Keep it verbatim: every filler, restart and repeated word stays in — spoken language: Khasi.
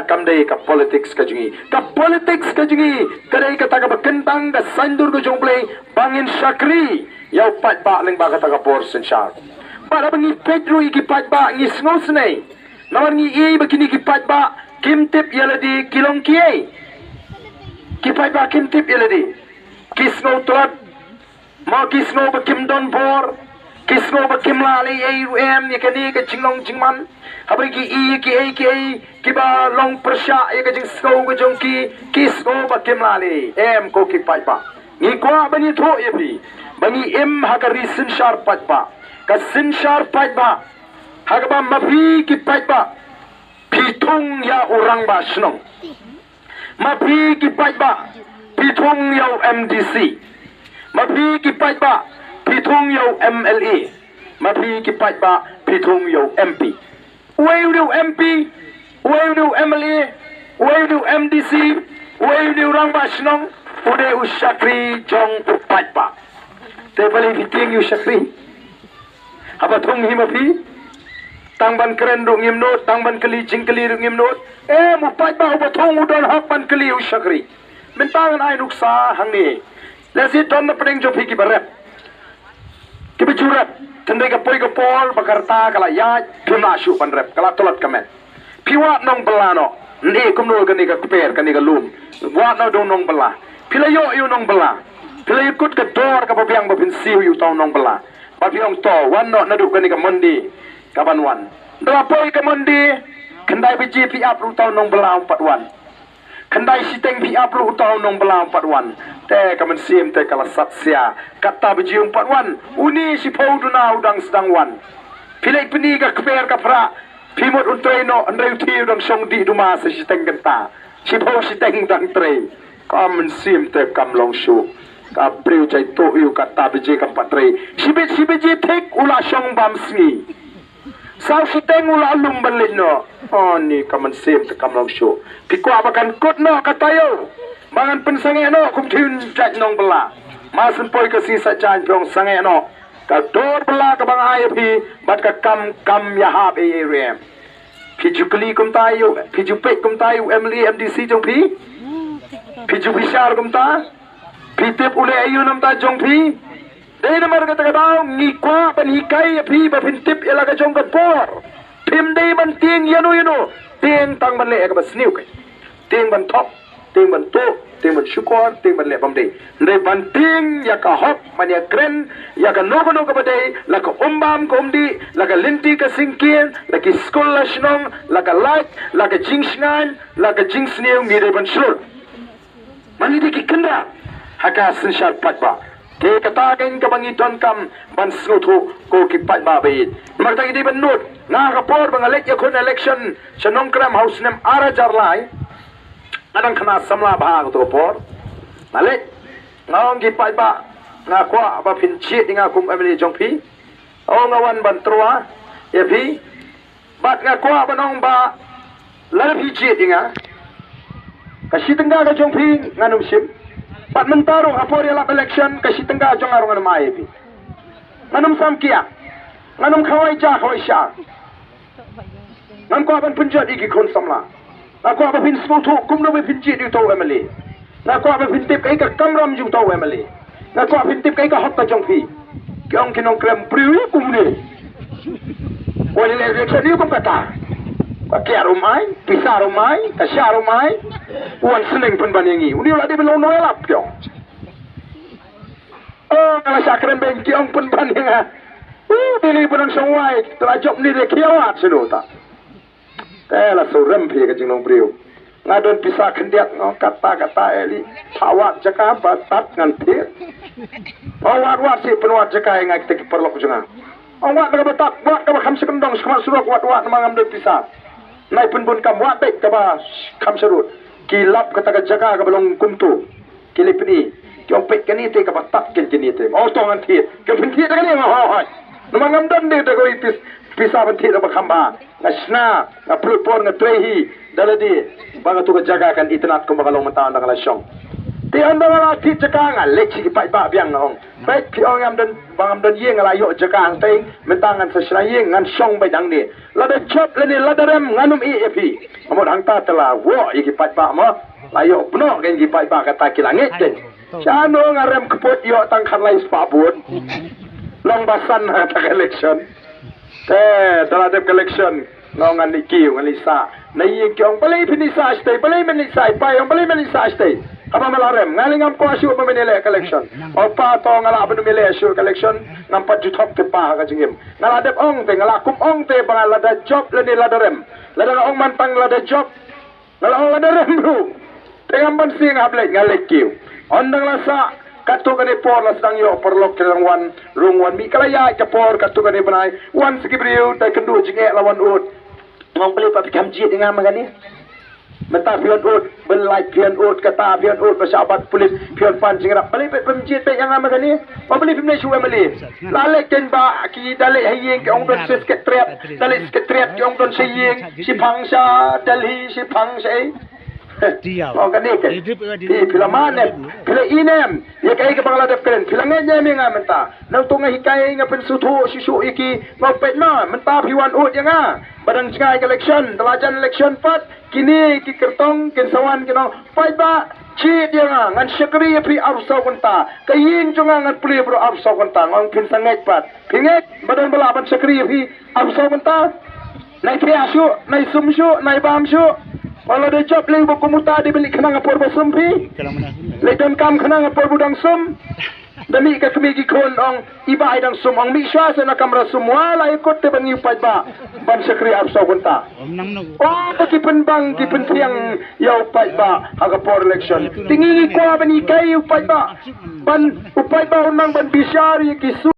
Kam dei ka politics ka jong ngi. Ka politics ka jong ngi ka dei kata kaba kyntang ka saiñdur ka jong U Blei ba ngin shakri ïa u paidbah lyngba kata ka bor synshar. Bad haba ngi peit ruh ïa ki paidbah ngi sngewsynei. Namar ngi ïohi ba kine ki paidbah kim tip ïa lade ki long kiei. Ki paidbah kim tip ïa lade. Ki sngew tlot. Mo ki sngew ba kim don bor, ki sngew ba kim lah leh ei ei ruh em ïa kane ka jinglong jingman. Haba ki ïohi kiei kiei kiba long pyrshah ïa ka jingsngew ka jong ki, ki sngew ba kim lah leh ei em ko ki paidbah. Ngi kwah ban ïathuh ïa phi ba ngi im ha ka ri synshar paidbah. Ka synshar paidbah ha kaba ma phi ki paidbah phi thung ïa u rangbah shnong. Ma phi ki paidbah phi thung ïa u M D C. Ma phi ki paidbah phi thung ïa u M L A. Ma phi ki paidbah phi thung ïa u M P. Uei u dei u M P, uei u dei u M L A, uei u dei u M D C, uei u dei u rangbah shnong, u dei u shakri jong u paidbah. Te balei phi tieng ïa u shakri? Haba thung hi ma phi, tang ban kren ruh ngim nud, tang ban kylli jingkylli ruh ngim nud. Em, u paidbah uba thung u don hok ban kylli u shakri. Mynta ngan ai nuksa hangne. Lehse don na pdeng jong phi kiba rep, kiba ju rep. Tang dei ka poi ka por ba ka rta ka la ïaid, phim lah shuh ban rep, ka la tlot ka met. Phi wad nongbylla noh. Neh kumno kane ka kper, kane ka lum. Wad noh da u nongbylla. Phi la ïoh ïa u nongbylla. Phi la ïakut ka dor kaba biang ba phin siew ïa uta u nongbylla. Bad phi ong to, wan noh naduh kane ka Monday kaban wan. Da la poi ka Monday, khyndai baje phi ap ruh uta u nongbylla um pat wan. Khyndai shiteng phi ap ruh uta u nongbylla um pat wan. Te ka mynsiem te ka la sat sia. Katba baje um pat wan. Une shiphew duna u dang sdang wan. Phi leit pyni ka kper ka phrah. Phi mut un trei noh, hynrei u thie u dang shong dih duma sa shiteng kynta. Shiphew shiteng u dang trei. Ka mynsiem te kam long shuh. Ka briew jai tuh ïa u katba baje kam pat trei. Shibit shi baje thik u la shong bam sngi. Saw shiteng u la lum ban leit noh. Ani ka mynsiem te kam long shuh. Phi kwah ba kan kut noh ka taïew. Ba ngan pynsangeh noh kum thie un jait nongbylla. Mar syn poi ka sngi Saitjaiñ phi ong sangeh noh. Ka dor bylla kaba nga ai ïa phi bad ka kam kam ïahap ei ei ruh em. Phi ju kylli kumta ïa u, phi ju peit kumta ïa u M L A M D C jong phi. Phi ju bishar kumta. Phi tip u leh aïu na bynta jong phi. Dei namar kata ka daw ngi kwah ban hikai ïa phi ba phin tip ïa la ka jong ka por. Phim dei ban tieng ïano ïano. Tieng tang ban leh ïa kaba sniew kai. Tieng ban thok, tieng ban tuh, tieng ban shukor, tieng ban leh bym dei. Hynrei ban tieng ïa ka hok ban ïakren ïa kano kano kaba dei, la ka um bam ka um dih, la ka lynti ka syngkien, la ki skul la shnong, la ka lait, la ka jingshngaiñ, la ka jingsniew ngi dei ban shlur. Ma ngi dei ki kynrad ha ka synshar paidbah. Te kata kein kaba ngi donkam ban sngewthuh ko ki paidbah ba ïeit. Namar kata ngi dei ban nud, nga ha ka por ba nga leit ïakhun election sha Nongkrem ha u snem ar hajar lai. Nga dang khynnah samla bha ha kato ka por. Nga leit, nga ong ki paidbah, nga kwah ba phin jied ïa nga kum M L A jong phi. Ong nga wan ban tyrwa ïa phi. Bad nga kwah ban ong ba lada phi jied ïa nga, ka shi tyngka ka jong phi ngan ym shim. Bad mynta ruh ha por ïalap election ka shi tyngka jong nga ruh ngan ym ai ïa phi. Ngan ym samkiah, ngan ym khawai ja khawai sha. Ngan kwah ban pynjot ïa ki khun samla. Nga kwah ba phin sngewthuh kumno ba phin jied ïa uto u M L A. Nga kwah ba phin tip kaei ka kamram jong uto u M L A. Nga kwah phin tip kaei ka hok ka jong phi. Ki ong ki Nongkrem briew ïa kumne. Wan ïaleh election ïa kum kata. Ka kiar um ai, pisa um ai, ka shar um ai. Wan sneng pynban ïa ngi. Une u la dei ban long nongïalap ki ong. Oh, nga la shah kren beiñ ki ong pynban ïa nga. Uh, dili pynban shong wai, te la jop ni de khia wad sha uta. Te la shu rem phi ka jinglong briew. Nga don pisa khyndiat nga ong kata kata eh li. Pha wad jaka ba tat ngan thied. Pha wad wad shi pynwad jaka ïa nga kita ki paralok jong nga. Ong wad kaba tat, wad kaba kham shi kyndong shi khmat surok, wad wad namar ngam don pisa. Nai pynbun kam wad beit kaba kham sharud. Ki lap kata ka jaka kaba long kumto. Ki leh pyni. Ki ong peit kane te kaba tat ken kane te. Oh to ngan thied. Ken pynthied kane ma hoi hoi. Namar ngam don de da kawei pis pisa pynthied ba kham bha. Nga shna, nga pynlut por nga trei hi da lade. Ba nga tu ka jaka kan itynnad kumba ka long mynta ynda nga la shong. Ïa, ynda nga la thied jaka nga leit sha ki paidbah biang nga ong, peit phi ong ngam don, ba ngam don ïing, nga la ïoh jaka hangtei, mynta ngan sa shna ïing, ngan shong beit hangne. Lada jop lane lada rem ngan ym ïeh ïa phi. Ka mut hangta te la wok ïa ki paidbah mo. La ïoh bnok kein ki paidbah kata ki la ngeit kein. Shano nga rem kput ïoh tang khatlai spah vote. Long ba san ha kata ka election. Te da la dep ka election nga ong ngan leit kiew, ngan leit sah. Na ïing ki ong balei phin leit sah shatei, balei men leit sah, i pa i ong balei men leit sah shatei. Haba me la rem, nga lei ngam kwah shuh ba men ïaleh ka election. O pa, to nga lah ban ym ïaleh shuh ka election, ngam pat ju thok te pa ha ka jingim. Nga la dep ong te, nga la kum ong te ba nga lada jop lane lada rem. Lada nga ong man tang lada jop, nga la ong lada rem ruh. Te ngam ban sngewbha leit, nga leit kiew. Ynda nga la sah, katto katne por la sdang ïoh paralok ki dang wan, rung wan mih ka la ïaid ka por, katto katne bnai wan sa ki briew, te kynduh jingeh la wan ud. Nga ong balei pat phi kham jied ïa nga ma kane. Mynta phi wan ud, ban lait phi wan ud, kata phi wan ud, ba shah bat pulit, phi wan pan jingïarap. Balei phi pynjied beit ïa nga ma kane? Ba balei phim leit shu M L A? La leit kein ba ki da leit ha ïing ki ong don shi secretariat, da leit secretariat ki ong don shi ïing, shi phang sha Delhi, shi phang sha ei. Ong kane kein. Phi, phi la mad ne em, phi la ïeit ne em ïa kaei kaba nga la dep kren, phi la ngeit ne em ïa nga mynta. Nangta nga hikai, nga pynsngewthuh shuh shuh ïa ki, nga peit ma mynta phi wan ud ïa nga. Ba dang jngai ka election, da la jan election pat, kine ki kyrtong kin sa wan kin ong, paidbah, jied ïa nga, ngan shakri ïa phi arphew saw kynta. Ka ïing jong nga ngan plie baroh arphew saw kynta. Nga ong phin sa ngeit pat. Phi ngeit ba don ba lah ban shakri ïa phi arphew saw kynta? Nai thiah shuh, nai sum shuh, nai bam shuh. Ba lada jop lei ba kum uta dei ban leit khnang ha por ba sum phi. Leit donkam khnang ha por ba dang sum. Da mih ka kmie ki khun ong, i bah i dang sum, ong mih shuwa sha na kamra sum, wa la ïakut te ban ngi u paidbah ban shakri arphew saw kynta. O ba ki pynbang ki pynthiang ïa u paidbah ha ka por election. Te ngi ngi kwah ban hikai u paidbah, ban u paidbah un nang ban bishar ïa ki sum.